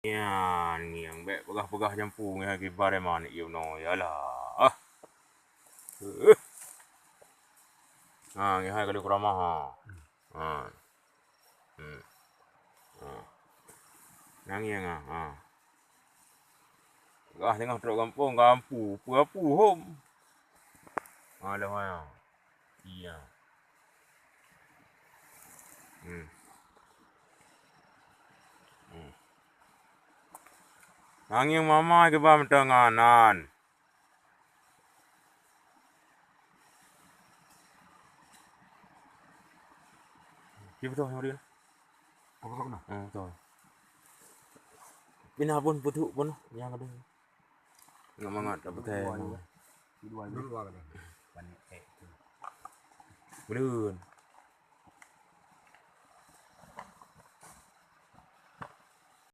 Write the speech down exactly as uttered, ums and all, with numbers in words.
Nyan ngieng, bèk peugah-peugah jampu ngieng hai kiban man ié noe, yalah. Ah. Heuh. Ha, ngieng hai kali kuramah ha. Ha. Hmm. Ha. Nyan ngieng ha. Ha. Gah teungoh trok gampông, gampu, peue-peue hom. Ha, lheuh nyan. Iya. Hmm. Hmm. Nyan ngieng mama kiban meutanganan. Ci beutôi nyang dia. Apa kau kena? Hmm, beutôi. Pinah pun peuduek pun nyang ada. Nggak mangat tak beutôi. Dua, dua. Dua, dua. Dua kali. Panik, eh, tu. Belum.